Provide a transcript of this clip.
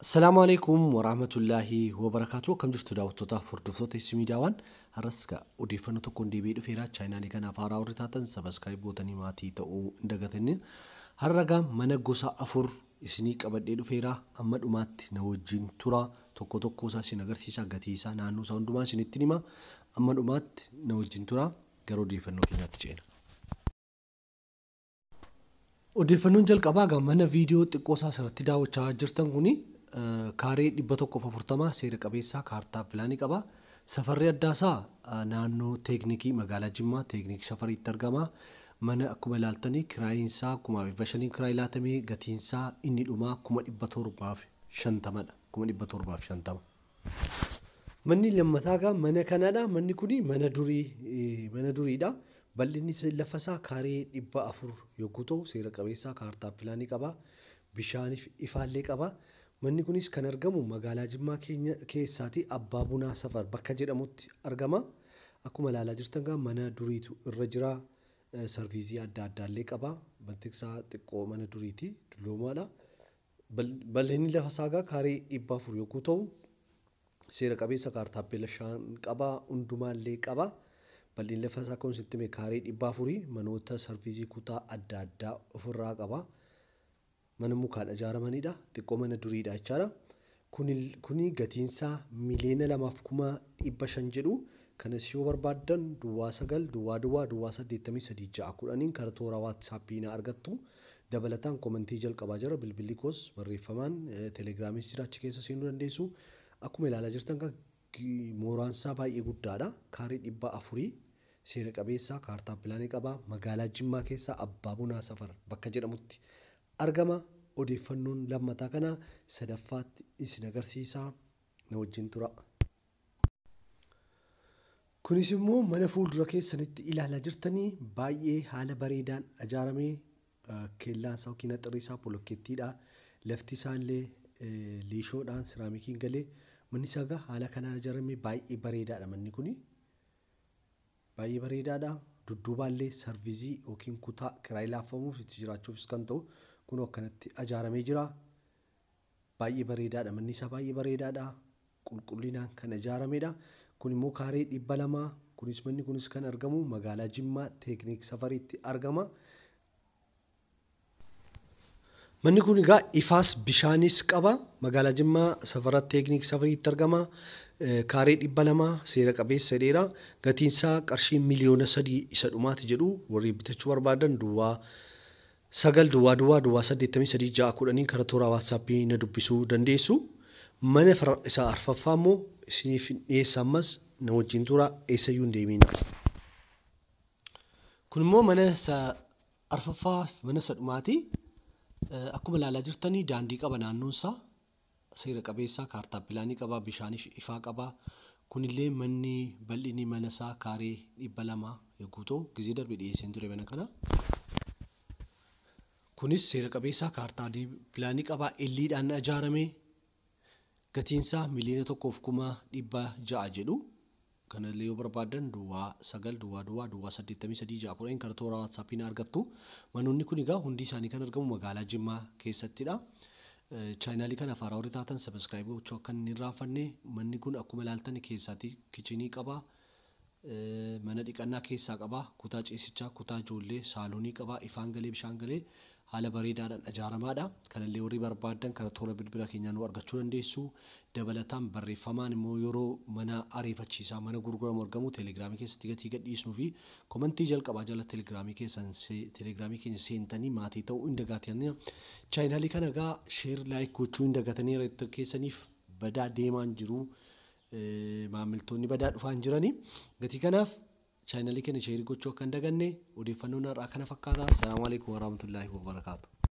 Assalaamu alaikum warahmatullaahi wabarakaatu. Akkam jirtu daawwattoota hordoftoota Isii Miidiyaawwan? Har'as odeeffannoo tokkoon deebi'ee dhufeera. Chaayinaalii kanaaf haaraa warri taatan subscribe gootanii maatii ta'uu hin dagatinii. Har'a egaa mana gosa 4 isinii qabadhee dhufeera. Amma dhumaatti na wajjin tura. Tokko tokko isaa isin agarsiisa. Gatii isaa, naannoo isaa hundumaa isinitti hima. Amma dhumaatti na wajjin tura. Gara odeeffannoo keenyaatti ceena. Odeeffannoon jalqabaa egaa mana viidiyoo xiqqoo isaa asirratti daawwachaa jirtan kuni kaaree 140 seera qabeessaa kaartaa pilaanii qaba. Safarri addaa isaa naannoo teeknikii magaalaa Jimmaa teeknikii safariitti argama. Mana akkuma ilaaltanii kiraayiin isaa 5,500 kiraayii laatamee gatiin isaa inni dhumaa 750,000dha. 750,000. Manni lammataa egaa mana kanadha. Manni kuni mana durii mana duriidha. Bal'inni lafa isaa kaaree 400 yogguu ta'u seera qabeessaa kaartaa pilaanii qaba. Bishaaniif ifaallee qaba. Manni kunis kan argamu magaalaa Jimmaa keenya keessaati Abbaa Bunaa Safar bakka jedhamutti argama. Akkuma ilaalaa jirtan egaa mana duriitu irra jira. Sarviizii adda addaallee qaba. Banti isaa xiqqoo mana duriiti. Dulloomaadha. Bal'inni lafa isaa egaa kaaree 400 yogguu ta'u seera qabeessa kaartaa bishaan qaba. Hundumaallee qaba. Bal'inni lafa isaa kun sitti hime kaaree 400 manoota sarviizii kutaa adda addaa ofirraa qaba. Mana mukaan ijaaramanidha. Xiqqoo mana duriidha jechaadha. Kuni gatiinsaa 2,500,000 jedhu. Kanas yoo barbaaddan 09 00 00 83 6 10 karaa toora waatsaappii na argattu. Dabalataan komentii jalqabaa jira. Bilbilli koos barreeffamaan telegiraamis jira, achi keessa seenuu dandeessu. Akkuma ilaalaa jirtan kan mooraan isaa baay'ee guddaadha. Kaaree 400 seera qabeessaa kaartaa pilaanii qaba. Magaalaa Jimmaa keessaa Abbaa Bunaa Safar bakka jedhamutti argama. Odeeffannoon lammataa kana sadaffaatti isin agarsiisa. Na wajjin tura. Kunis immoo mana fuuldura keessanitti ilaalaa jirtanii baay'ee haala bareedaan ijaaramee kellaan isaa yookiin axirri isaa bolokkeettiidha. Lafti isaa illee liishoodhaan siraamikiin galee manni isaa egaa haala kanaan ijaaramee baay'ee bareedaadha manni kuni. Baay'ee bareedaadha. Dudduubaallee sarviizii yookiin kutaa kiraayii laaffamuuf itti jiraachuufis kan ta'u kun akkanatti ijaaramee jira. Baay'ee bareedaadha. Manni isaa baay'ee bareedaadha. Qulqullinaan kan ijaaramedha. Kun immoo kaaree 200. Kunis manni kunis kan argamu magaalaa Jimmaa teeknik safariitti argama. Manni kun egaa ifaas bishaanis qaba. Magaalaa Jimmaa safara teeknik safariitti argama. Kaaree 200 seera qabeessa dheeraa. Gatiin isaa qarshii 3,000,000 isa dhumaati jedhu. Warri bitachuu barbaadan 09 00 00 83 6 10 karaa toora waatsaappii na dubbisuu dandeessu. Mana isaa arfaffaa immoo isiniif dhiyeessa ammas na wajjin tura, eessayyuu hin deemina. Kun immoo mana isa arfaffaa mana isa dhumaati. Akkuma ilaalaa jirtanii daandii qaba naannoon isaa. Seera qabeessaa kaartaa pilaanii qaba, bishaaniif ifaa qaba. Kunillee manni bal'inni mana isaa kaaree 200 yogguu ta'u gizee darbe dhiyeesseen ture mana kana. Kunis seera qabeessaa kaartaa pilaanii qaba, elliidhaan ijaarame. Gatiin isaa 1,600,000 jedhu. Kanallee yoo barbaaddan 09 00 00 83 6 10 karaa toora waatsaappii na argattu. Manoonni kun egaa hundi isaanii kan argamu magaalaa Jimmaa keessattidha. Chaayinaalii kana haaraa warri taatan subscribe gochuu akka hin irraanfanne. Manni kun akkuma ilaaltan keessaatti kichinii qaba. Mana dhiqannaa keessaa qaba. Kutaa ciisichaa, kutaa ijoollee, saaloonii qaba. Ifaan galee bishaan galee haala bareedaadhaan ijaaramaadha. Kanallee warri barbaaddan karaa toora bilbila keenyaa nu argachuu dandeessu. Dabalataan barreeffamaan immoo yeroo mana ariifachiisaa mana gurguramu argamu telegiraamii keessatti gatii gadhiisnuu fi komentii jalqabaa jala telegiraamii keessan telegiraamii keenya seentanii maatii ta'uu hin dagatinaa. Chaayinaalii kana egaa sheer laayik gochuu hin dagatanii keessaniif badaa deemaan jiru. Maamiltoonni badaa dhufaa hin jirani. Gatii kanaaf chaayinaalii keenya sheerii gochuu akka hin daganne. Odeeffannoon har'aa kana fakkaata. Assalaamu alaikum warahmatullaahi wabarakaatu.